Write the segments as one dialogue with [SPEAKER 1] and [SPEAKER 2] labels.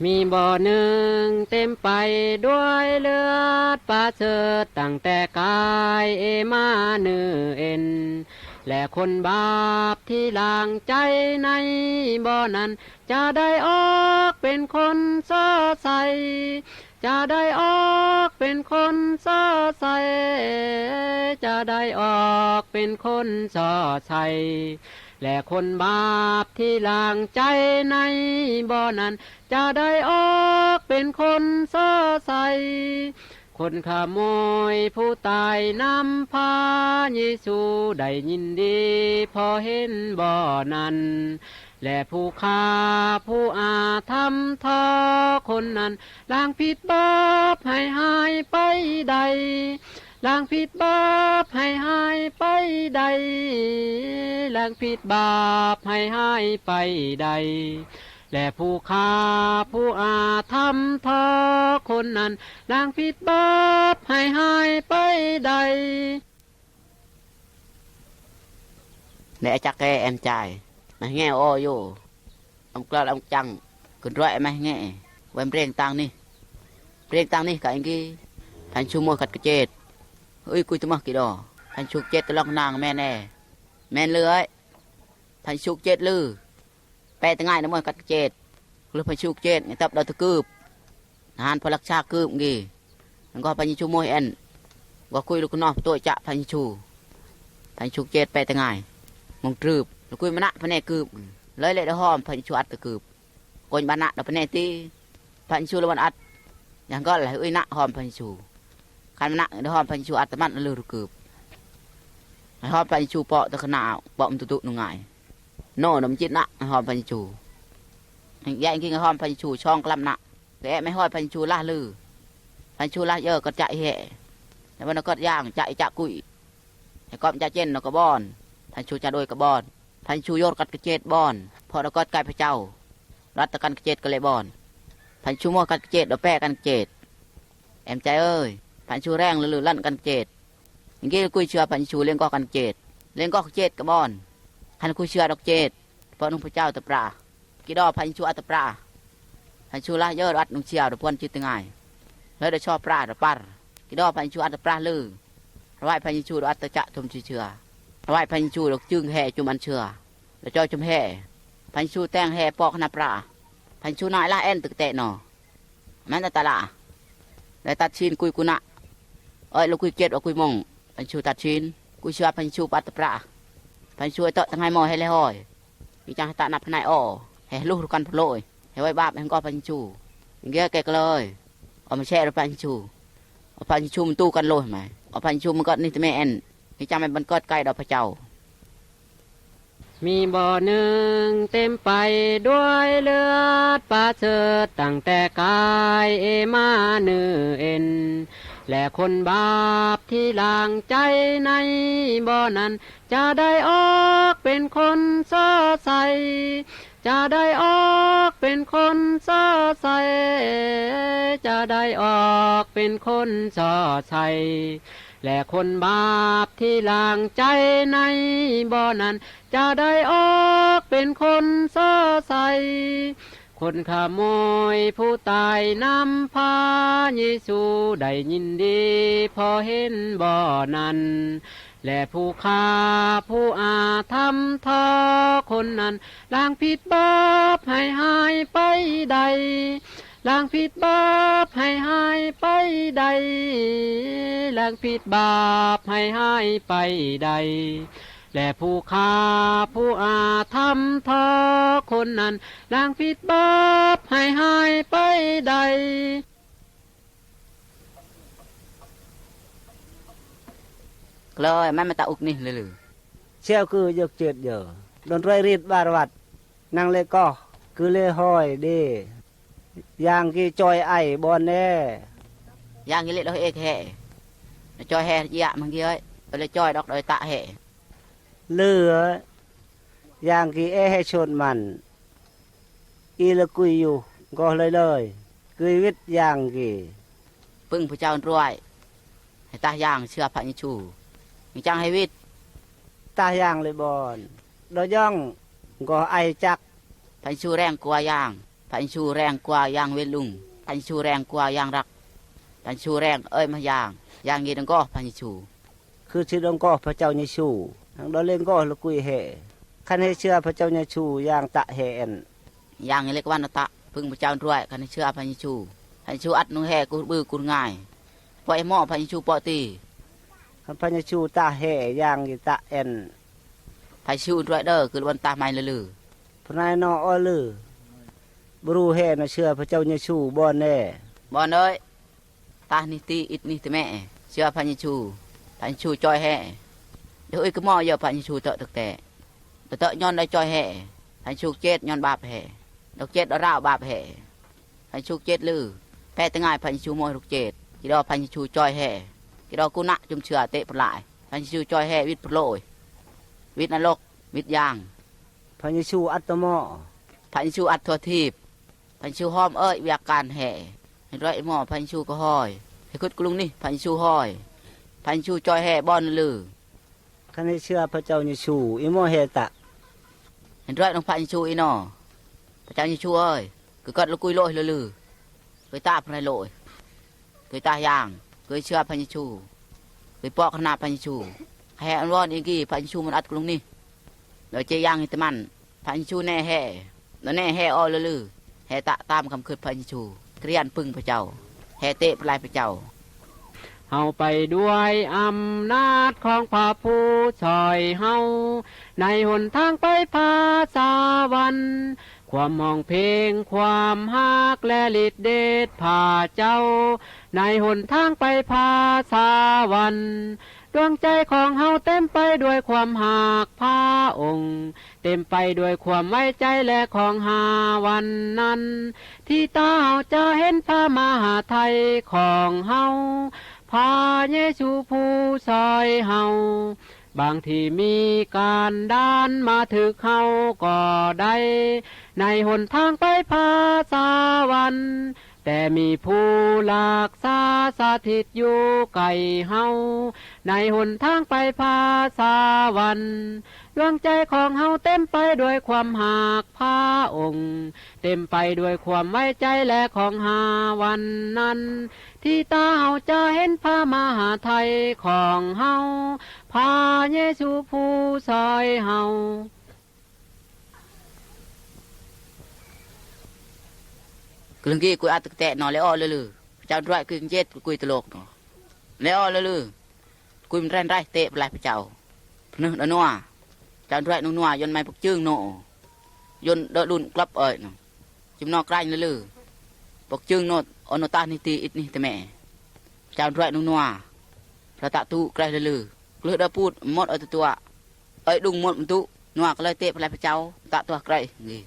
[SPEAKER 1] มีบ่อหนึ่งเต็มไปด้วยเลือดปลาเสดตั้งแต่กายเอมาเนอเอ็นและคนบาปที่ล้างใจในบ่อนั้นจะได้ออกเป็นคนสดใสจะได้ออกเป็นคนสดใสจะได้ออกเป็นคนสดใสและคนบาปที่ล้างใจในบ่อนั้นจะได้ออกเป็นคนสดใสคนขโมยผู้ตายนำพาเยซูได้ยินดีพอเห็นบ่อนั้นและผู้ฆ่าผู้อาธรรมทอคนนั้นล้างผิดบาปให้หายไปใดล้างผิดบาปให้หายไปใดล้างผิดบาปให้หายไปใดและผู้ฆ่าผู้อาธรรมทอคนนั้นล้างผิดบาปให้หายไปใด
[SPEAKER 2] Nè chắc cái em trai mà nghe ô vô ông cơ ông chăng cứ rọi mà nghe em riêng tăng đi riêng tăng đi cả anh kia thành chu mua khát cái chết ơi cùi tụi mà kỳ đỏ thành chu chết tôi lòng nàng mẹ nè mẹ lừa ấy thành chu chết lư pe tới ngày nó mới cắt chết lúc thành chu chết người tập đầu tôi cướp hàn phải lạc cha cướp gì nó có phải chu mua en có cùi lúc nó tôi chạ thành chu thành chu chết pe tới ngàyมองตรึบแล้วคุยมานะพะเนกืบเลยเลยหอมพันชูอัดตะกืบกนบานะดอกพะเนตีพันชูละวันอัดอย่างก็เลยอุ้ยนะหอมพันชูคันมานะหอมพันชูอัดตะมันลือกืบหอมพันชูเปาะตะขนาเปาะมันตุตุนุ่งไงโน่นมจิตนะหอมพันชูแย่กินหอมพันชูช่องกลับนะแกไม่หอยพันชูล่าลือพันชูล่าเยอะก็จะแห่แต่วันก็ย่างจะจะกุยแต่ก็จะเจนนก็บอนพันชูจะโดยกระบอนพันชูโยดกัดกระเจดบอนพอเราก็ไก่พระเจ้ารัตกันกระเจดก็เลยบอนพันชูมั่วกัดกระเจดดอกแป้กันกระเจดแอมใจเอ้ยพันชูแรงหรือลั่นกันเจดอย่างงี้กุยเชื่อพันชูเลี้ยงก็กันเจดเลี้ยงก็เจดกระบอนพันกุยเชื่อดอกเจดเพราะนุ่งพระเจ้าตะปรากี่ดอพันชูอัตปราพันชูละเยอะรัดนุ่งเชียวดอกพวนจิตง่ายแล้วได้ชอบปราดอกปัรกี่ดอพันชูอัตปราลือไหวพันชูดอกอัตจะทมเชื่อไหวพันชูดอกจึงแห่จุมันเชื่อแล้วจอยจุมแห่พันชูแตงแห่ปอกนาปราพันชูนายละเอ็นตึกเตะหนอแม้แต่ตาละแล้วตัดชินกุยกุนะเอ้ยลูกกุยเจ็ดว่ากุยมงพันชูตัดชินกุยเชื่อพันชูปัตตปราพันชูเตาะทั้งให้มอให้เลยหอยมีจังตานับพนายอ้อแห่ลูกกันพลอยแห่ไว้บาปแห่งก็พันชูอย่างเงี้ยแกก็เลยเอามาแช่แล้วพันชูเอาพันชูมันตู้กันเลยไหมเอาพันชูมันก็นี่แม่เอ็นนี่จำเป็นบันกอดใกล้ดอกพระเจ้า
[SPEAKER 1] มีบ่อหนึ่งเต็มไปด้วยเลือดปลาเสดตั้งแต่กายเอมาเนอเอ็นและคนบาปที่ล้างใจในบ่อนั้นจะได้ออกเป็นคนสดใสจะได้ออกเป็นคนสดใสจะได้ออกเป็นคนสดใสและคนบาปที่ล้างใจในบ่อนั้นจะได้ออกเป็นคนสดใสคนขโมยผู้ตายนำพาเยซูได้ยินดีพอเห็นบ่อนั้นและผู้ฆ่าผู้อาธรรมทอคนนั้นล้างผิดบาปให้หายไปใดล้างผิดบาปให้หายไปใดล้างผิดบาปให้หายไปใดและผู้ฆ่าผู้อาธรรมทอคนนั้นล้างผิดบาปให้หายไปใด
[SPEAKER 2] เลยมันมาตาอุกนี่เลย
[SPEAKER 3] เชี่ยวคือยกเจ็ดเยอะดนตรีรีดบารวัดนางเลยก็คือเลยห้อยเด้ยางกี่จอยไอบอนแน่
[SPEAKER 2] ยางกี่เล็ดเอกแห่จอยแห่ยะมันกี่เอ้ยเลยจอยดอกดอยตะแห่
[SPEAKER 3] เลือยางกี่เอให้ชนมันอีละกุยอยู่ก็เลยเลยกุยวิทยางกี่
[SPEAKER 2] ปึ้งพระเจ้ารวยให้ตายางเชื่อพระยิชูมีจังให้วิท
[SPEAKER 3] ตายางเลยบอนดอย่องก็ไอจัก
[SPEAKER 2] พระยิชูแรงกลัวยาง พระเยซูแรงกว่าอย่างเวลุงพระเยซูแรงกว่าอย่างรักพระเยซูแรงเอ้ยมาอย่างอย่างงี้ดังก็พระเยซู
[SPEAKER 3] คือชื่อดงก็พระเจ้าเยซูทางดอเล่งก็ละกุยเหคันให้เชื่อพระเจ้าเยซูอย่างตะเหน
[SPEAKER 2] อย่างเล็กวันตะพึ่งพระเจ้ารวยคันให้เชื่อพระเยซูพระเยซูอัดนุ่งแห่กูบื้อกูง่ายปล่อยหม้อพระเยซูปอตี
[SPEAKER 3] คันพระเยซูตาเหอย่างตะเอ็น
[SPEAKER 2] พระเยซูรวยเด้อคือวันตาไม่ลือ
[SPEAKER 3] พระนายนออ้อลือบรูเหนะเชื่อพระเจ้าเยซูบ่แน่
[SPEAKER 2] บอนเอ้ยตานิตีอิดนิตแม่เชื่อพระเยซูพระเยซูจอยแห่เดี๋ยวอีกหม้อเยอะพระเยซูเตอะตะแต่เตอะย้อนได้จอยแห่พระเยซูเจ็ดย้อนบาปแห่ดอกเจ็ดดอกราวบาปแห่พระเยซูเจ็ดลือแพ้ตะง่ายพระเยซูมอยลูกเจ็ดกีดอพระเยซูจอยแห่กีดอกุณะจุมเชื่อเตะปลายพระเยซูจอยแห่วิทย์พโลยวิทย์นรกวิทย์ยาง
[SPEAKER 3] พระเยซูอัตมอ
[SPEAKER 2] พระเยซูอัดทั่วทีบพระเยซูห้อมเอ้ยวิการแห่เห็นร้อยหม้อพระเยซูก็ห้อยให้คุดกลุงนี่พระเยซูห้อยพระเยซูจอยแห่บอนลือ
[SPEAKER 3] คันให้เชื่อพระเจ้าเยซูอิโมเฮตะ
[SPEAKER 2] เห็นร้อยน้องพระเยซูอีนอพระเจ้าเยซูเอ้ยคือกัดลูกกุยโลยลือเคยตาพระโลยเคยตายางเคยเชื่อพระเยซูเคยปอกขนาดพระเยซูแห่อันวอนอีกี้พระเยซูมันอัดกลุงนี่เดี๋ยวเจยางฮิตมันพระเยซูแน่แห่เดี๋ยวแน่แห่อ้อลือแห่ตะตามคำคืดพระเยซูเกลียนพึ่งพระเจ้าแห่เตะปลายพระเจ้า
[SPEAKER 1] เฮาไปด้วยอำนาจของพระผู้ช่อยเฮาในหนทางไปพาสาวันความห้องเพลงความฮักและฤทธิเดชพาเจ้าในหนทางไปพาสาวันดวงใจของเฮาเต็มไปด้วยความหักพระองค์เต็มไปด้วยความไว้ใจและของหาวันนั้นที่ตาเฮาจะเห็นพระมหาไทยของเฮาพระเยซูผู้ซอยเฮาบางทีมีการด้านมาถึกเฮาก็ได้ในหนทางไปพาสาวันแต่มีผู้หลากษาสถิตอยู่ไกลเฮาในหนทางไปพาสาวันดวงใจของเฮาเต็มไปด้วยความหักพระองค์เต็มไปด้วยความไว้ใจและของหาวันนั้นที่ตาเฮาจะเห็นพระมหาไทยของเฮาพระเยซูผู้ซอยเฮา
[SPEAKER 2] กลึงกี้กุยอัดตะแตะนอเลอ้อลือเจ้าด้วยคือเจ็ดกุยตลกเลอ้อลือกุยมันแรงไรเตะปลายพระเจ้าพนึกนัวเจ้าด้วยนัวยนไม่ปกจึงโนยนเดดุนกลับเอ้ยนจิมนอกไกลลือปกจึงโนอนตานิตีอิดนี่แต่แม่เจ้าด้วยนัวพระตะตุไกลลือกลือเดพูดหมดเอ้ยตัวเอ้ยดุงหมดมันตุนัวก็เลยเตะปลายพระเจ้าตะตัวไกลนี่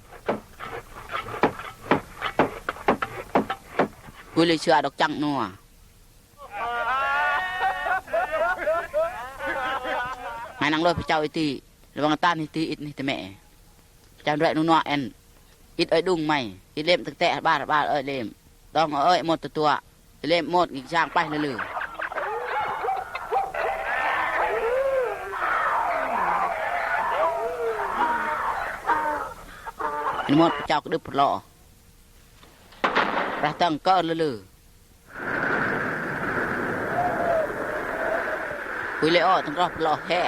[SPEAKER 2] กุยเลยเชื่อดอกจังนัวไงนางลอยพระเจ้าไอตีระวังต้านไอตีอิดนี่แต่แม่เจ้าด้วยนัวเอ็นอิดเอ้ยดุงไม่อิดเล่มตั้งแต่บ้านบ้านเอ้ยเล่มต้องเอ้ยหมดตัวเล่มหมดอีกช่างไปเลยหมดพระเจ้าก็ดึบพลอพระตั้งก็ลือคุยเลยอ้อทั้งรอบรอแห่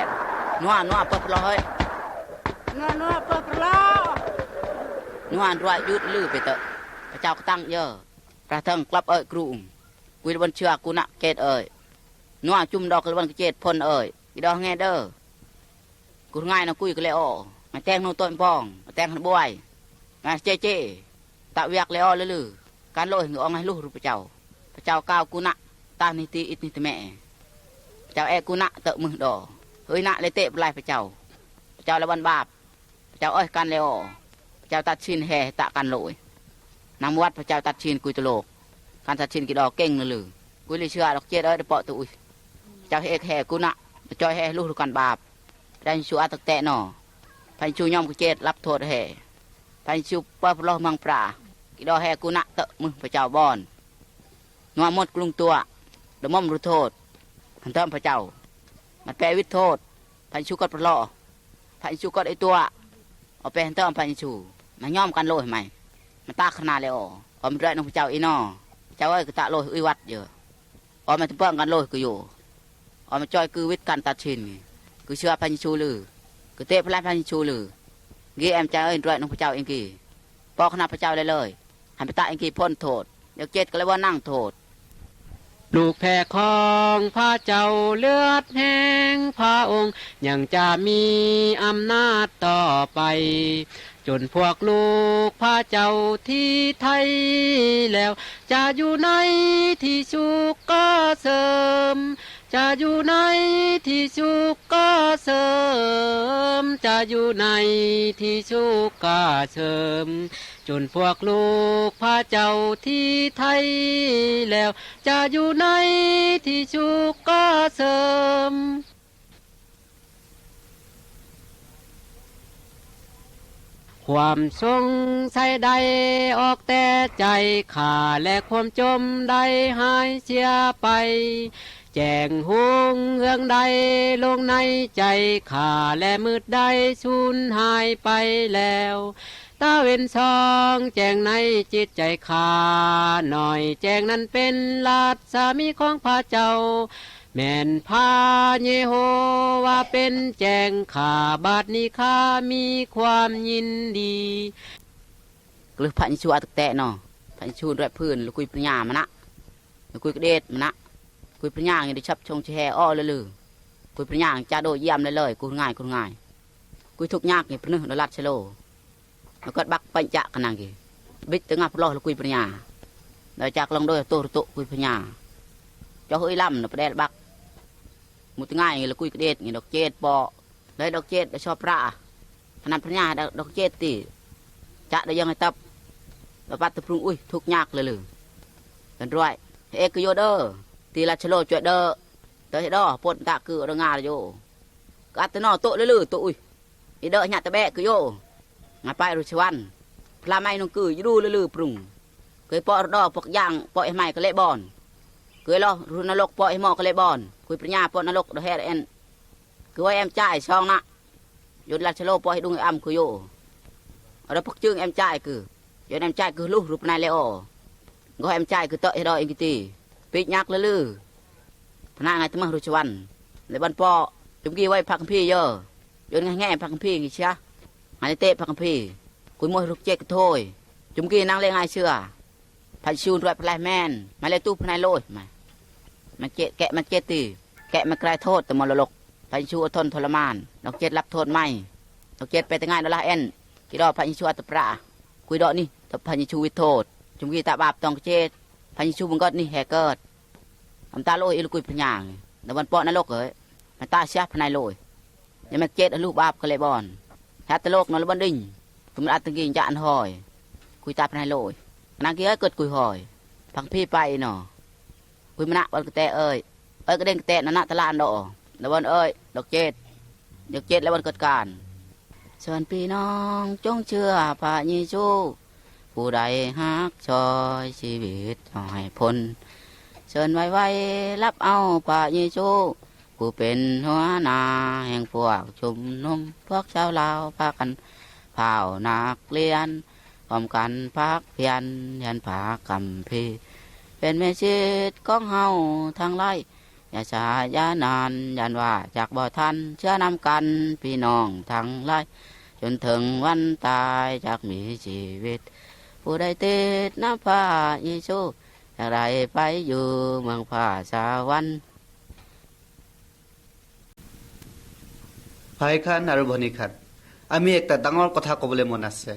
[SPEAKER 2] นัวนัวเปิดรอเฮ้ย
[SPEAKER 4] นัวนัวเปิดรอ
[SPEAKER 2] นัวรวยยุดลือไปเตอะพระเจ้าก็ตั้งเยอะพระทั้งกลับเอ้ยกรุงคุยบนเชื่อกูนักเกตเอ้ยนัวจุ่มดอกบนเกตพลเอ้ยอีดอกแง่เด้อกูง่ายนะคุยก็เลยอ้อมาแตงโนต้นปองมาแตงบวยมาเจ๊เจ๊ตะเวียกเลยอ้อลือการโลยเหงือองให้ลูกรูพระเจ้าพระเจ้าก้าวกูนะตานิตีอินิตแม่เจ้าแอกูนะเตะมือดอเฮ้ยนะเลยเตะปลายพระเจ้าพระเจ้าละวันบาปพระเจ้าเอ้ยการเลโอพระเจ้าตัดชินแห่ตะกันโลยนำวัดพระเจ้าตัดชินกุยตโลกการตัดชินกี่ดอกเก่งเลยกุยเลยเชื่อดอกเจ็ดเอ้ยเปาะตัวเจ้าเอกแห่กูนะเจ้าแห่ลูกกันบาปได้ชูอาตะแตะนอพันชูย่อมกุเจ็ดรับโทษแห่พันชูเปิดลอมังปลากี่ดอกแห่กูนะเตะมือพระเจ้าบอนนัวมดกลุงตัวเดมอมรู้โทษพันเติมพระเจ้ามันแปลวิทโทษพันชูกดปลอพันชูกดไอตัวเอาไปเติมพันชูมาย่อมกันโลยไหม มาตาขนาดเลยอ๋ออมเรื่องน้องเจ้าอีนอเจ้าเอ้ยก็ตะโลยอุ้ยวัดเยอะอมมาเปิ้งกันโลยก็อยู่อมมาจอยคือวิทย์กันตัดชินคือเชื่อพันชูลือคือเตะพลันพันชูลืองี้แอมใจเอ้ยด้วยน้องพระเจ้าเองกี่ปอขนาดพระเจ้าเลยเลยหันไปตาเองกี่พ้นโทษเดี๋ยวเจ็ดก็เลยว่านั่งโทษ
[SPEAKER 1] ลูกแผ่ของพระเจ้าเลือดแห้งพระองค์ยังจะมีอำนาจต่อไปจนพวกลูกพระเจ้าที่ไทยแล้วจะอยู่ในที่สุขก็เสริมจะอยู่ในที่สุขก็เสริมจะอยู่ในที่สุขก็เสริมจนพวกลูกพระเจ้าที่ไทยแล้วจะอยู่ในที่สุขก็เสริมความสงสัยใดออกแต่ใจขาและความจมใดหายเสียไปแจ้งหงเรื่องใดลงในใจขาและมืดใดสูญหายไปแล้วตาเว้นซองแจ้งในจิตใจขาหน่อยแจ้งนั้นเป็นลาดสามีของพระเจ้าแม่นพาเยโฮวาเป็นแจ้งขาบาดนี้ข้ามีความยินดี
[SPEAKER 2] กลือพันชูอัตแตะเนาะพันชูด้วยพื้นแล้วคุยปัญญามันนะแล้วคุยกระเด็ดมันนะคุยปัญญาอย่างที่ชับชงแช่อ้อเลยลือคุยปัญญาจะโดยเยี่ยมเลยเลยกูง่ายกูง่ายคุยทุกยากเนี่ยพนึกนลัดเชโลแล้วก็บักปัญจะขนาดกี่บิดถึงอ่ะพลอแล้วคุยปัญญาแล้วจากลองโดยตัวตุคุยปัญญาเจ้าเฮ้ยล่ำเนาะประเดบักมุดง่ายแล้วคุยกระเด็ดเงี้ยดอกเจ็ดปอเลยดอกเจ็ดชอบพระขนาดปัญญาดอกเจ็ดตีจะได้ยังไงตับปัดตะพรุงอุ้ยทุกยากเลยลือกันด้วยเอกโยเดอร์ตีลาชโลจวดเดอร์เตยดอปนตะคือระงาโยกัตนอโตเลยลือโตอุ้ยอีเดอร์หยาตะแบะคือโยงาไปรุชวันพลาไม้นงคือยูดูเลยลือปรุงเคยปอดอปกย่างปอไอ้ไม้ก็เละบอนเคยลอรุนรกปอไอ้หมอก็เละบอนคุยปัญญาปอนรกดอเฮเอ็นคือว่าเอ็มจ่ายช่องนะยนลาชโลปอให้ดุงอ้ำคือโยเราปกจึงเอ็มจ่ายคือ ยนเอ็มจ่ายคือลูกรูปนายเลโอก็เอ็มจ่ายคือเตะให้ดอเองกิตีปีกยักษ์ลือพนักงานตมรุชวันในบ้านปอจุมกี้ไว้พักพี่เยอะยนแง่พักพี่งี้เชียงานเตะพักพี่คุยมวยรุกเจ๊กโถยจุมกี้นั่งเล่นไงเชื่อพันชูนรวยพลายแมนมาเลยตู้พนายโลยมามันเจ๊แกะมันเจ๊ตีแกะมันกลายโทษแต่มรลกพันชูอดทนทรมานดอกเจ็ดรับโทษไม่ดอกเจ็ดไปแต่ง่ายดอลลาเอ็นกี่ดอกพันชูอัตประคุยดอกนี่ตพันชูวิโทษจุมกี้ตาบาปตองเจ็ดพันชูบังก็นี่แหกเกิดอำตาโลยอิลกุยพญางแต่วันปอนนรกเอ้ยมันตาเสียพนายโลยยังไม่เจ็ดลูกบาปก็เลยบอนฮัตโลกนรบันดิ่งตุมอัตตะกินจะอันหอยคุยตาพนายโลยนางกี้เกิดคุยหอยพังพี่ไปเนาะคุยมณะวันกระแตเอ้ยเอ้ยกระเด้งกระแตนั่นนะตะลานดอกแล้ววันเอ้ยดอกเจ็ดดอกเจ็ดแล้ววันเกิดการส่วนพี่น้องจงเชื่อพระเยซูผู้ใดหักชอยชีวิตให้พ้นเชิญไว้ไว้รับเอาพระเยซูผู้เป็นหัวหน้าแห่งพวกชุมนุมพวกชาวลาวพากันเผานักเรียนพร้อมกันพักเพียนยันผากำพีเป็นเมชิตของเฮาทางไล่อย่าช้าอย่านานยันว่าจากบ่ทันเชื่อนำกันพี่น้องทางไล่จนถึงวันตายจากมีชีวิตผู้ใดติดน้ำพระเยซูอย่างไรไปอยู่เมืองผาสาวัน
[SPEAKER 5] ভাই খান আৰু ভনী খান আমি একটা ডাঙৰ কথা ক'বলৈ মন আছে।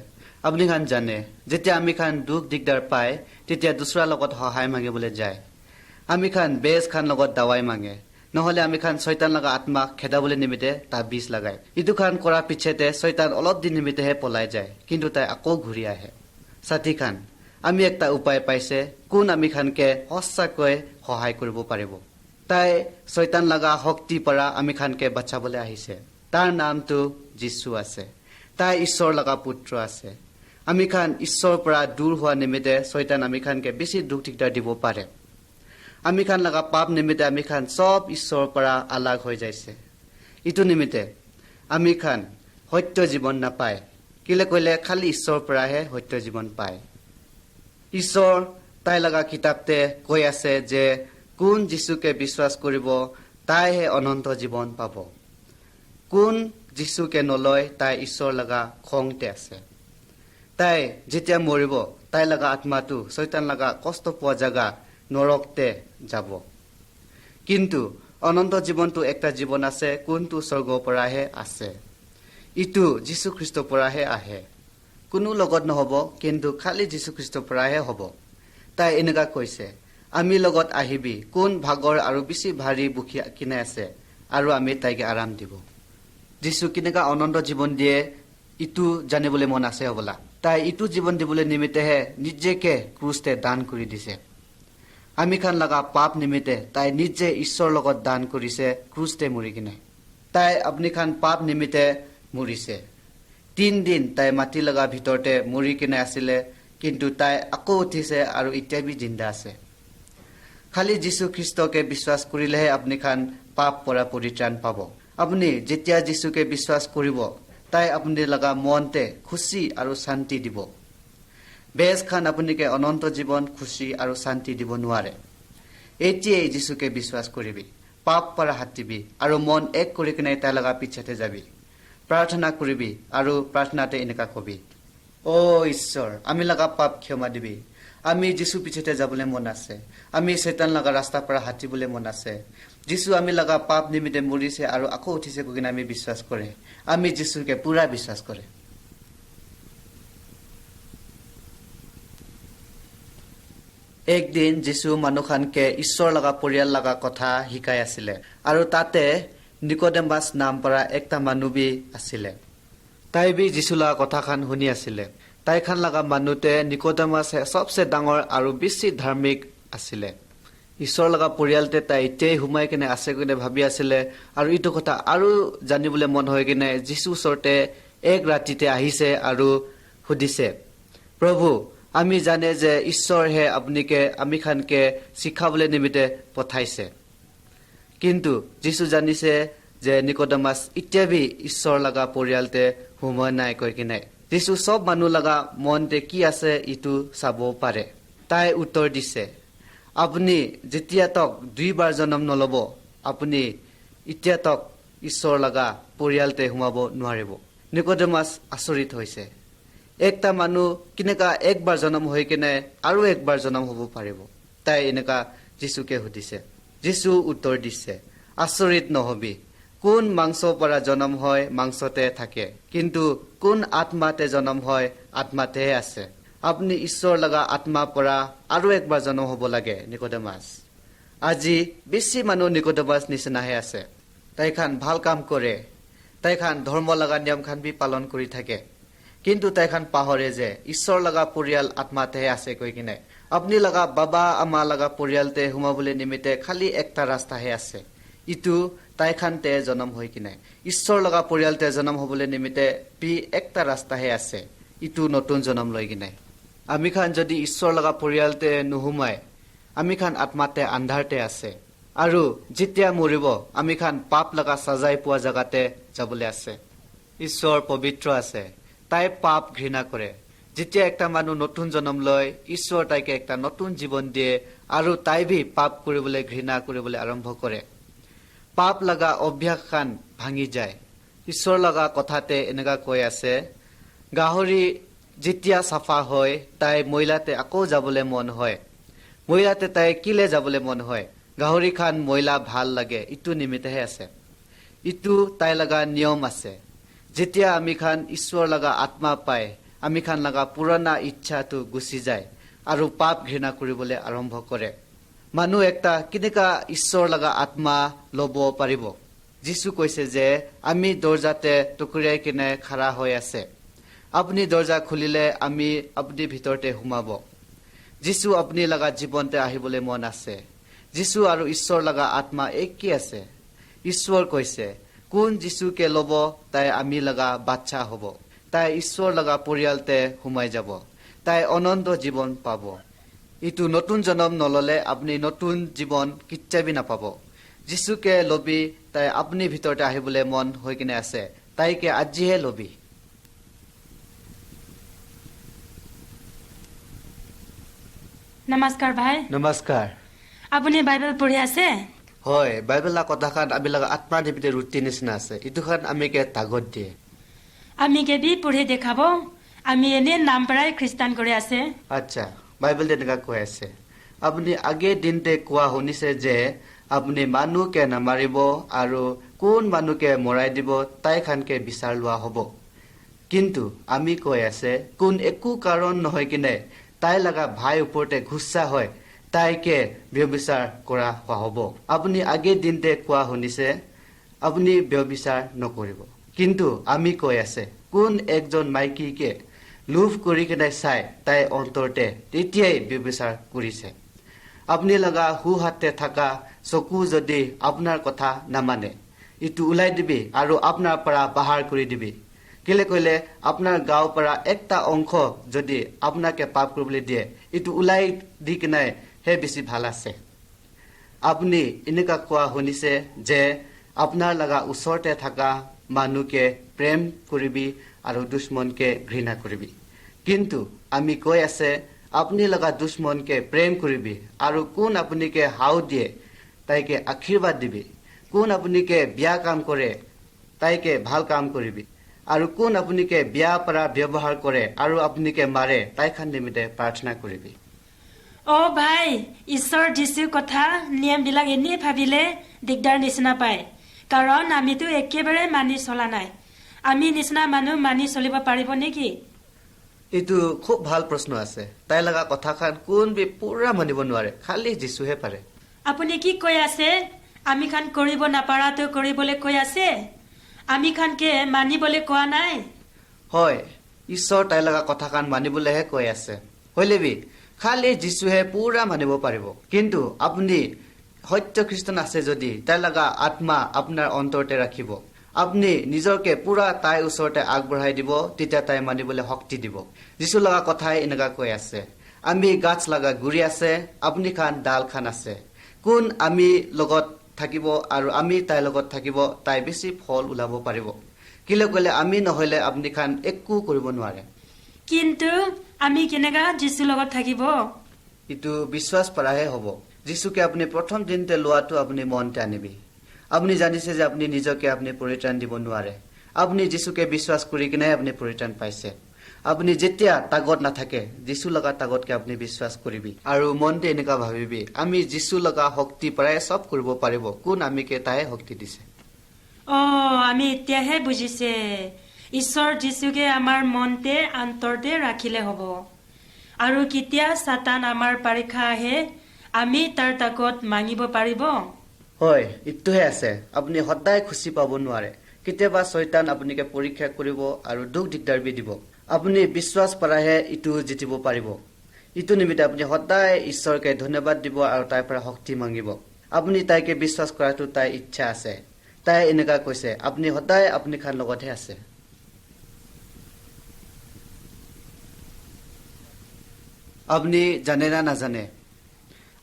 [SPEAKER 5] আপুনি খান জানে যেতিয়া আমি খান দুখ দিগদাৰ পায় তেতিয়া দুচৰাৰ লগত সহায় মাগিবলৈ যায়। আমি খান বেজ খান লগত দাৱাই মাগে, নহ'লে আমি খান ছয়তান লগা আত্মাক খেদাবলৈ নিমিত্তে তাবিজ লাগায়। ইটো খান কৰাৰ পিছতে ছয়তান অলপ দিন নিমিত্তেহে পলাই যায়, কিন্তু তাই আকৌ ঘূৰি আহে। ছাথী খান আমি একটা উপায় পাইছে কোন আমি খানকে সঁচাকৈ সহায় কৰিব পাৰিব। তাই ছয়তান লগা শক্তিৰ পৰা আমি খানকে বাচাবলৈ আহিছে। তাৰ নামটো যীশু আছে। তাই ঈশ্বৰ লগা পুত্ৰ আছে। আমি খান ঈশ্বৰৰ পৰা দূৰ হোৱা নিমিত্তে ছয়তান আমি খানকে বেছি দুখ দিগদাৰ দিব পাৰে। আমি খান লগা পাপ নিমিত্তে আমি খান চব ঈশ্বৰৰ পৰা আলাগ হৈ যাইছে। ইটো নিমিত্তে আমি খান সত্য জীৱন নাপায়। কেলে কৈলে খালি ঈশ্বৰৰ পৰাহে সত্য জীৱন পায়। ঈশ্বৰ তাই লগা কিতাপতে কৈ আছে যে কোন যীশুকে বিশ্বাস কৰিব তাইহে অনন্ত জীৱন পাব। কোন যীশুকে নলয় তাই ঈশ্বৰ লগা খংতে আছে। তাই যেতিয়া মৰিব তাই লগা আত্মাটো চৈতান লগা কষ্ট পোৱা জেগা নৰকতে যাব। কিন্তু অনন্ত জীৱনটো একটা জীৱন আছে, কোনটো স্বৰ্গৰ পৰাহে আছে, ইটো যীশুখ্ৰীষ্টৰ পৰাহে আহে। কোনো লগত নহ'ব, কিন্তু খালী যীশুখ্ৰীষ্টৰ পৰাহে হ'ব। তাই এনেকুৱা কৈছে, আমি লগত আহিবি, কোন ভাগৰ আৰু বেছি ভাৰী বুখি কিনে আছে, আৰু আমি তাইকে আৰাম দিব। যীশু কেনেকুৱা অনন্ত জীৱন দিয়ে ইটো জানিবলৈ মন আছে হ'বলা। তাই ইটো জীৱন দিবলৈ নিমিত্তেহে নিজেকে ক্ৰুচতে দান কৰি দিছে। আমি খান লগা পাপ নিমিত্তে তাই নিজে ঈশ্বৰৰ লগত দান কৰিছে ক্ৰুচতে মৰি কিনে। তাই আপুনি খান পাপ নিমিত্তে মৰিছে। 3 দিন তাই মাটি লগা ভিতৰতে মৰি কিনে আছিলে, কিন্তু তাই আকৌ উঠিছে আৰু এতিয়া বি জিন্দা আছে। খালি যীশু খ্ৰীষ্টকে বিশ্বাস কৰিলেহে আপুনি খান পাপ পৰা পৰিত্ৰাণ পাব। আপুনি যেতিয়া যীশুকে বিশ্বাস কৰিব, তাই আপুনি লগা মনতে খুচি আৰু শান্তি দিব। বেজ খান আপুনিকে অনন্ত জীৱন খুচি আৰু শান্তি দিব নোৱাৰে। এতিয়াই যীশুকে বিশ্বাস কৰিবি, পাপ পৰা হাতিবি আৰু মন এক কৰি কিনে তাই লগা পিছতে যাবি। প্ৰাৰ্থনা কৰিবি আৰু প্ৰাৰ্থনাতে এনেকা কবি, অ' ঈশ্বৰ, আমি লগা পাপ ক্ষমা দিবি। আমি যীশু পিছতে যাবলৈ মন আছে, আমি চৈতান লগা ৰাস্তাৰ পৰা হাতিবলৈ মন আছে। যীশু আমি লগা পাপ নিমিত্তে মৰিছে আৰু আকৌ উঠিছে কৈ কিনে আমি বিশ্বাস কৰে। আমি যীশুকে পুৰা বিশ্বাস কৰে। একদিন যীশু মানুহখানকে ঈশ্বৰ লগা পৰিয়াল লগা কথা শিকাই আছিলে, আৰু তাতে নিকোদেমাছ নাম পৰা একটা মানুহ বি আছিলে। তাই বি যীশু লগা কথাখান শুনি আছিলে। তাইখান লগা মানুহতে নিকোদেমাছে চবচে ডাঙৰ আৰু বেছি ধাৰ্মিক আছিলে। ঈশ্বৰ লগা পৰিয়ালতে তাই এতিয়াই সোমাই কিনে আছে কিনে ভাবি আছিলে, আৰু এইটো কথা আৰু জানিবলৈ মন হৈ কিনে যীশু ওচৰতে এক ৰাতিতে আহিছে আৰু সুধিছে, প্ৰভু, আমি জানে যে ঈশ্বৰহে আপুনিকে আমি খানকে শিক্ষাবলৈ নিমিত্তে পঠাইছে। কিন্তু যীশু জানিছে যে নিকোদেমাছ এতিয়া বি ঈশ্বৰ লগা পৰিয়ালতে সোমোৱা নাই কৈ কিনে। যীশু চব মানুহ লগা মনতে কি আছে ইটো চাব পাৰে। তাই উত্তৰ দিছে, আপুনি যেতিয়া তক 2বাৰ জন্ম নল'ব, আপুনি এতিয়া তক ঈশ্বৰ লগা পৰিয়ালতে সোমাব নোৱাৰিব। নিকোদেমাছ আচৰিত হৈছে, একটা মানুহ কেনেকা একবাৰ জন্ম হৈ কিনে আৰু একবাৰ জন্ম হ'ব পাৰিব? তাই এনেকা যীশুকে সুধিছে। যীশু উত্তৰ দিছে, আচৰিত নহবি, কোন মাংসৰ পৰা জন্ম হয় মাংসতে থাকে, কিন্তু কোন আত্মাতে জন্ম হয় আত্মাতেহে আছে। আপুনি ঈশ্বৰ লগা আত্মাৰ পৰা আৰু একবাৰ জন্ম হ'ব লাগে। নিকোদেমাছ, আজি বেছি মানুহ নিকোদেমাছ নিচিনাহে আছে। তাইখান ভাল কাম কৰে, তাইখান ধৰ্ম লগা নিয়মখান বি পালন কৰি থাকে, কিন্তু তাইখান পাহৰে যে ঈশ্বৰ লগা পৰিয়াল আত্মাতেহে আছে কৈ কিনে। আপুনি লগা বাবা আমা লগা পৰিয়ালতে সোমাবলৈ নিমিত্তে খালী একটা ৰাস্তাহে আছে, ইটো তাইখানতে জন্ম হৈ কিনে। ঈশ্বৰ লগা পৰিয়ালতে জন্ম হ'বলৈ নিমিত্তে বি একটা ৰাস্তাহে আছে, ইটো নতুন জন্ম লৈ কিনে। আমি খান যদি ঈশ্বৰ লগা পৰিয়ালতে নোসোমাই, আমি খান আত্মাতে আন্ধাৰতে আছে, আৰু যেতিয়া মৰিব আমি খান পাপ লগা চাজাই পোৱা জেগাতে যাবলৈ আছে। ঈশ্বৰ পবিত্ৰ আছে, তাই পাপ ঘৃণা কৰে। যেতিয়া একটা মানুহ নতুন জন্ম লয়, ঈশ্বৰ তাইকে একটা নতুন জীৱন দিয়ে, আৰু তাই বি পাপ কৰিবলৈ ঘৃণা কৰিবলৈ আৰম্ভ কৰে। পাপ লগা অভ্যাস খান ভাঙি যায়। ঈশ্বৰ লগা কথাতে এনেকুৱা কৈ আছে, গাহৰি যেতিয়া চাফা হয় তাই ময়লাতে আকৌ যাবলৈ মন হয়। ময়লাতে তাই কিলে যাবলৈ মন হয়? গাহৰি খান ময়লা ভাল লাগে, ইটো নিমিত্তেহে আছে। ইটো তাই লগা নিয়ম আছে। যেতিয়া আমি খান ঈশ্বৰ লগা আত্মা পায়, আমি খান লগা পুৰণা ইচ্ছাটো গুচি যায় আৰু পাপ ঘৃণা কৰিবলৈ আৰম্ভ কৰে। মানুহ একটা কেনেকা ঈশ্বৰ লগা আত্মা ল'ব পাৰিব? যীশু কৈছে যে আমি দৰ্জাতে টুকুৰিয়াই কিনে খাৰা হৈ আছে, আপুনি দৰ্জা খুলিলে আমি আপুনি ভিতৰতে সোমাব। যীশু আপুনি লগা জীৱনতে আহিবলৈ মন আছে। যীশু আৰু ঈশ্বৰ লগা আত্মা একেই আছে। ঈশ্বৰ কৈছে, কোন যীশুকে ল'ব তাই আমি লগা বাচ্চা হ'ব, তাই ঈশ্বৰ লগা পৰিয়ালতে সোমাই যাব, তাই অনন্ত জীৱন পাব। ইটো নতুন জন্ম নল'লে আপুনি নতুন জীৱন কেতিয়াবি নাপাব। যীশুকে ল'বি, তাই আপুনি ভিতৰতে আহিবলৈ মন হৈ কিনে আছে, তাইকে আজিহে ল'বি।
[SPEAKER 4] নমস্কাৰ ভাই।
[SPEAKER 5] নমস্কাৰ।
[SPEAKER 4] আপুনি বাইবেল পঢ়ি আছে?
[SPEAKER 5] হয়, বাইবেলৰ কথাখান আমি লগা আত্মা নিমিত্তে ৰুটি নিচিনা আছে। ইটোখান আমিকে তাগত দিয়ে।
[SPEAKER 4] আমি কেবি পঢ়ি দেখাব, আমি এনে নাম পৰাই খ্ৰীষ্টান কৰি আছে।
[SPEAKER 5] আচ্ছা, বাইবেল তেনেকুৱা কৈ আছে। আপুনি আগে দিনতে কোৱা শুনিছে যে আপুনি মানুহকে নামাৰিব আৰু কোন মানুহকে মৰাই দিব তাইখানকে বিচাৰ লোৱা হ'ব। কিন্তু আমি কৈ আছে, কোন একো কাৰণ নহয় কিনে তাই লগা ভাই ওপৰতে গুচা হয়, তাইকে ব্যবিচাৰ কৰা হোৱা হ'ব। আপুনি আগে দিনতে কোৱা শুনিছে, আপুনি ব্যবিচাৰ নকৰিব। কিন্তু আমি কৈ আছে, কোন একজন মাইকীকে লোভ কৰি কিনে চাই তাই অন্তৰতে তেতিয়াই ব্যবিচাৰ কৰিছে। আপুনি লগা সোঁহাতে থকা চকু যদি আপোনাৰ কথা নামানে, ইটো ওলাই দিবি আৰু আপোনাৰ পৰা বাহাৰ কৰি দিবি। কেলে কৈলে আপোনাৰ গাঁৱৰ পৰা একটা অংশ যদি আপোনাকে পাপ কৰিবলৈ দিয়ে, ইটো ওলাই দি কিনে হে বেছি ভাল আছে। আপুনি এনেকুৱা কোৱা শুনিছে যে আপোনাৰ লগা ওচৰতে থকা মানুহকে প্ৰেম কৰিবি আৰু দুশ্মনকে ঘৃণা কৰিবি। কিন্তু আমি কৈ আছে, আপুনি লগা দুশ্মনকে প্ৰেম কৰিবি আৰু কোন আপুনিকে হাও দিয়ে তাইকে আশীৰ্বাদ দিবি। কোন আপুনিকে বিয়া কাম কৰে তাইকে ভাল কাম কৰিবি আৰু কোন আপুনিকে বিয়া পৰা ব্যৱহাৰ কৰে আৰু আপুনিকে মাৰে তাইখান নিমিত্তে প্ৰাৰ্থনা কৰিবি।
[SPEAKER 4] অ ভাই, ঈশ্বৰ যীশুৰ কথা নিয়মবিলাক এনেই ভাবিলে দিগদাৰ নিচিনা পায়, কাৰণ আমিতো একেবাৰে মানি চলা নাই। আমি নিচিনা মানুহ মানি চলিব পাৰিব নেকি?
[SPEAKER 5] এইটো খুব ভাল প্ৰশ্ন আছে। তাই লগা কথাখান কোন বি পুৰা মানিব নোৱাৰে, খালি যীশুহে পাৰে।
[SPEAKER 4] আপুনি কি কৈ আছে? আমি খান কৰিব নাপাৰাটো কৰিবলৈ কৈ আছে? আমি খানকে মানিবলৈ কোৱা নাই?
[SPEAKER 5] হয়, ঈশ্বৰ তাই লগা কথাখান মানিবলৈহে কৈ আছে। হলেবি খালি যীশুহে পুৰা মানিব পাৰিব। কিন্তু আপুনি সত্য খ্ৰীষ্টান আছে যদি তাই লগা আত্মা আপোনাৰ অন্তৰতে ৰাখিব। আপুনি নিজকে পুৰা তাইৰ ওচৰতে আগবঢ়াই দিব, তেতিয়া তাই মানিবলৈ শক্তি দিব। যীশু লগা কথাই এনেকুৱা কৈ আছে, আমি গাছ লগা গুৰি আছে, আপুনি খান ডাল খান আছে। কোন আমি লগত থাকিব আৰু আমি তাইৰ লগত থাকিব, তাই বেছি ফল ওলাব পাৰিব। কেলে ক'লে আমি নহ'লে আপুনি খান একো কৰিব নোৱাৰে।
[SPEAKER 4] কিন্তু আমি কেনেকা যীশুৰ লগত থাকিব?
[SPEAKER 5] এইটো বিশ্বাস পৰাহে হ'ব। যীশুকে আপুনি প্ৰথম দিনতে লোৱাটো আপুনি মনতে আনিবি। আপুনি জানিছে যে আপুনি নিজকে আপুনি পৰিত্ৰাণ দিব নোৱাৰে। আপুনি যীশুকে বিশ্বাস কৰি কিনে আপুনি পৰিত্ৰাণ পাইছে। আপুনি যেতিয়া তাগত নাথাকে, যীশু লগা তাগতকে আপুনি বিশ্বাস কৰিবি আৰু মনতে এনেকুৱা ভাবিবি, আমি যীশু লগা শক্তি পৰাই চব কৰিব পাৰিব। কোন আমিকে তাই শক্তি দিছে।
[SPEAKER 4] অ, আমি এতিয়াহে বুজিছে, ঈশ্বৰ যীশুকে আমাৰ মনতে আন্তৰতে ৰাখিলে হ'ব। আৰু কেতিয়া চাতান আমাৰ পৰীক্ষা আহে, আমি তাৰ তাকত মাঙিব পাৰিব।
[SPEAKER 5] হয়, ইটোহে আছে, আপুনি সদায় খুচি পাব নোৱাৰে। কেতিয়াবা ছয়তান আপুনিকে পৰীক্ষা কৰিব আৰু দুখ দিগদাৰ বি দিব। আপুনি বিশ্বাস পৰাহে ইটো জিতিব পাৰিব। ইটো নিমিত্তে আপুনি সদায় ঈশ্বৰকে ধন্যবাদ দিব আৰু তাইৰ পৰা শক্তি মাগিব। আপুনি তাইকে বিশ্বাস কৰাটো তাইৰ ইচ্ছা আছে। তাই এনেকুৱা কৈছে, আপুনি সদায় আপুনি খান লগতহে আছে। আপুনি জানে না নাজানে,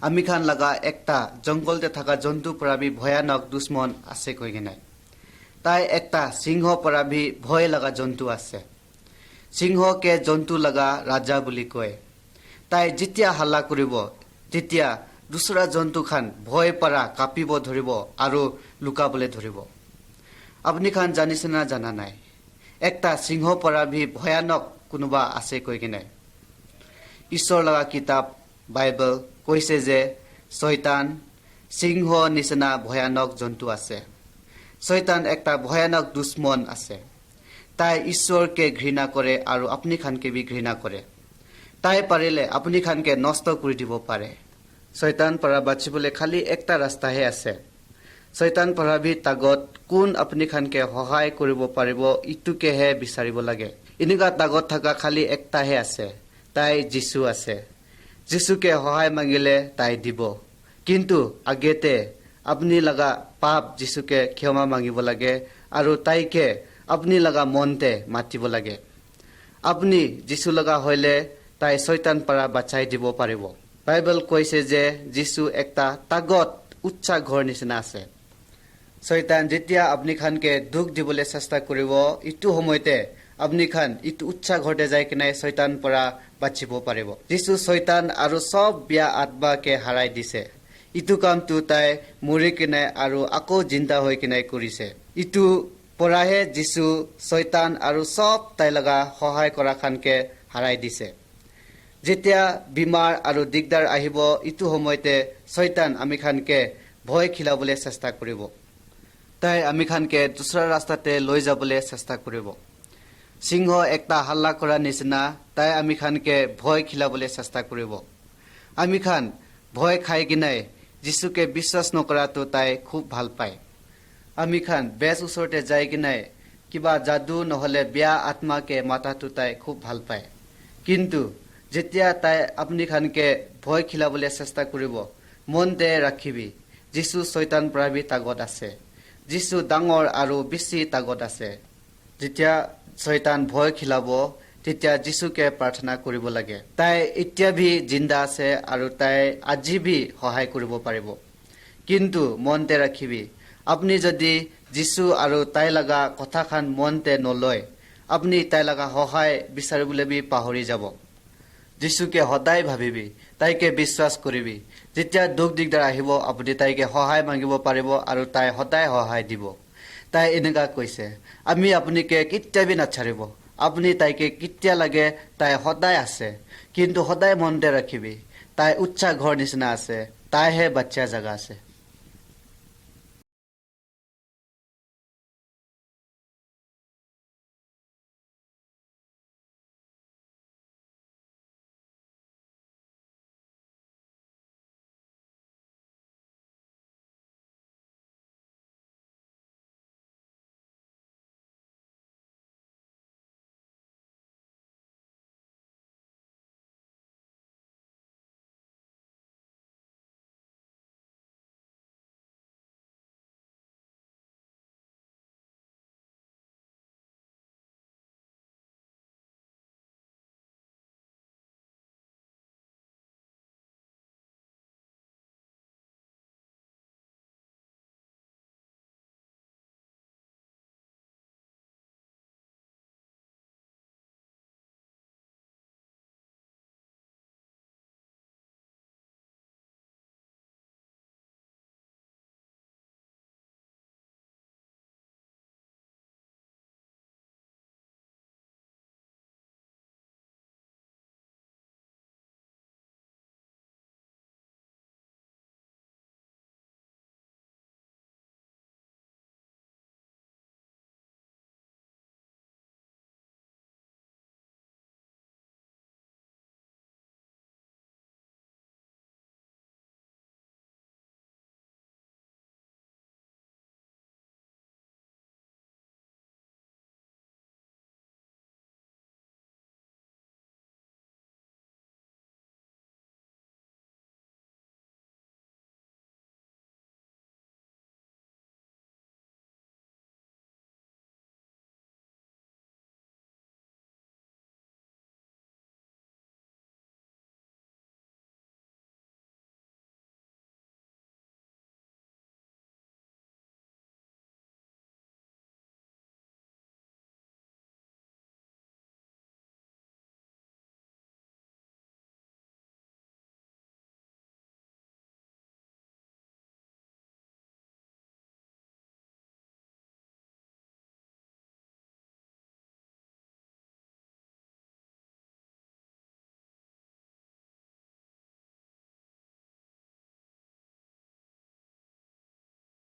[SPEAKER 5] আমি খান লগা একটা জংঘলতে থকা জন্তু পৰা বি ভয়ানক দুশ্মন আছে কৈ কিনে। তাই একটা সিংহ পৰা বি ভয় লগা জন্তু আছে। সিংহকে জন্তু লগা ৰাজা বুলি কয়। তাই যেতিয়া হাল্লা কৰিব, তেতিয়া দুচৰা জন্তু খান ভয় পৰা কাঁপিব ধৰিব আৰু লুকাবলৈ ধৰিব। আপুনি খান জানিছে না জানা নাই, একটা সিংহ পৰা বি ভয়ানক কোনোবা আছে কৈ কিনে। ঈশ্বৰ লগা কিতাপ বাইবেল কৈছে যে ছয়তান সিংহ নিচিনা ভয়ানক জন্তু আছে। ছয়তান একটা ভয়ানক দুশ্মন আছে। তাই ঈশ্বৰকে ঘৃণা কৰে আৰু আপুনি খানকে বি ঘৃণা কৰে। তাই পাৰিলে আপুনি খানকে নষ্ট কৰি দিব পাৰে। ছয়তান পৰা বাচিবলৈ খালি একটা ৰাস্তাহে আছে। ছয়তান পৰা বি তাগত কোন আপুনি খানকে সহায় কৰিব পাৰিব ইটোকেহে বিচাৰিব লাগে। এনেকুৱা তাগত থকা খালি একটাহে আছে, তাই যীশু আছে। যীশুকে সহায় মাগিলে তাই দিব। কিন্তু আগেতে আপুনি লগা পাপ যীশুকে ক্ষমা মাগিব লাগে আৰু তাইকে আপুনি লগা মনতে মাতিব লাগে। আপুনি যীশু লগা হলে তাই ছয়তান পৰা বাচাই দিব পাৰিব। বাইবেল কৈছে যে যীশু একটা তাগত উচ্চা ঘৰ নিচিনা আছে। ছয়তান যেতিয়া আপুনি খানকে দুখ দিবলৈ চেষ্টা কৰিব, ইটো সময়তে আপুনি খান ইটো উচ্চা ঘৰতে যাই কিনে ছয়তান পৰা বাচিব পাৰিব। যিচু ছয়তান আৰু চব বিয়া আত্মাকে হাৰাই দিছে। ইটো কামটো তাই মৰি কিনে আৰু আকৌ জিন্দা হৈ কিনে কৰিছে। ইটো পৰাহে যিচু ছয়তান আৰু চব তাই লগা সহায় কৰা খানকে হাৰাই দিছে। যেতিয়া বেমাৰ আৰু দিগদাৰ আহিব, ইটো সময়তে ছয়তান আমি খানকে ভয় খিলাবলৈ চেষ্টা কৰিব। তাই আমি খানকে দুসৰা ৰাস্তাতে লৈ যাবলৈ চেষ্টা কৰিব। সিংহ একটা হাল্লা কৰা নিচিনা তাই আমি খানকে ভয় খিলাবলৈ চেষ্টা কৰিব। আমি খান ভয় খাই কিনে যিচুকে বিশ্বাস নকৰাটো তাই খুব ভাল পায়। আমি খান বেজ ওচৰতে যাই কিনে কিবা যাদু নহ'লে বেয়া আত্মাকে মাতাটো তাই খুব ভাল পায়। কিন্তু যেতিয়া তাই আপুনি খানকে ভয় খিলাবলৈ চেষ্টা কৰিব, মনতে ৰাখিবি, যিচু ছয়তান পৰা বি তাগত আছে। যিচু ডাঙৰ আৰু বেছি তাগত আছে। যেতিয়া ছয়তান ভয় খিলাব, তেতিয়া যিচুকে প্ৰাৰ্থনা কৰিব লাগে। তাই এতিয়া বি জিন্দা আছে আৰু তাই আজি বি সহায় কৰিব পাৰিব। কিন্তু মনতে ৰাখিবি, আপুনি যদি যিচু আৰু তাই লগা কথাখান মনতে নলয়, আপুনি তাই লগা সহায় বিচাৰিবলৈ বি পাহৰি যাব। যিচুকে সদায় ভাবিবি, তাইকে বিশ্বাস কৰিবি। যেতিয়া দুখ দিগদাৰ আহিব, আপুনি তাইকে সহায় মাগিব পাৰিব আৰু তাই সদায় সহায় দিব। তাই এনেকুৱা কৈছে, আমি আপুনিকে কেতিয়া বি নাচাৰিব। আপুনি তাইকে কেতিয়া লাগে, তাই সদায় আছে। কিন্তু সদায় মনতে ৰাখিবি, তাই উচ্চা ঘৰ নিচিনা আছে, তাইহে বাচ্চা জাগা আছে।